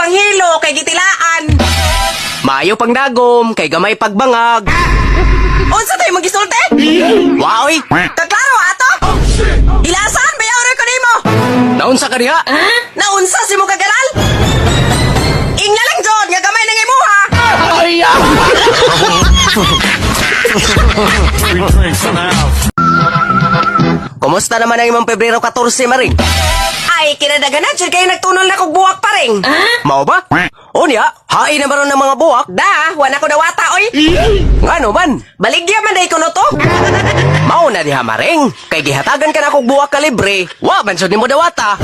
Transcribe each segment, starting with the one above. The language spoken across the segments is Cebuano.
panghilo kay gitilaan. Maayo pangdagom kay gamay pagbangag. Unsa tay magisulti? Waoy, Kaklaro ato. Ilasan bayaw ra ko nimo. Naunsa ka diha? Naunsa si mo kagaral? Ingna lang jud nga gamay nang imuha. Three drinks and out. Kumusta naman ang imong Pebrero 14, Maring? Ay, kinadaganan jud kayo nagtunol na kog buwak pa ring. Mao ba? Unya, hain na ba ron ng mga buwak? Da, wala ko dawata oy. Ngano man? Baligya man day kuno to. Mao na diha, Maring. Kay gihatagan ka na kog buwak ka libre. Wa man jud nimo dawata.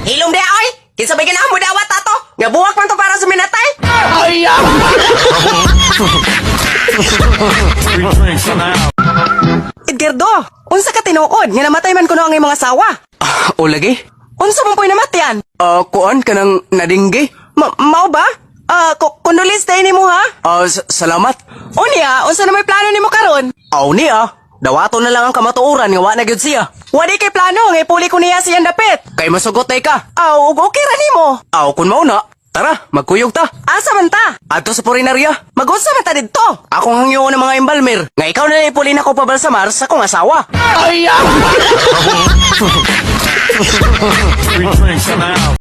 Hilom diha oy. Kinsa bay ganahan mo dawata to? Nga buwak man to para sa minatay. Three drinks and out. Edgardo, unsa ka tinuod nga namatay man kuno ang imong asawa? O lagi? Unsa man po'y namatyan? Ah, kuan ka ng nadingge? Mao ba? Ah, condolence day nimo ha. Ah, salamat. Unya, unsa na may plano nimo karon? Aw niya, dawato na lang ang kamatuoran nga wa na gyud siya. Wadi kay plano nga ipuli ko niya siyang dapit. Kay masugot ay ka. Aw, ug okay ra nimo. Aw kun mao na, tara, magkuyog ta. Asa man ta? Adto sa purinarya. Magunsa man ta didto? Akong hangyo ng mga embalmer. Nga ikaw na ipuli na ko pabalsamar sa akong asawa. Three drinks and out.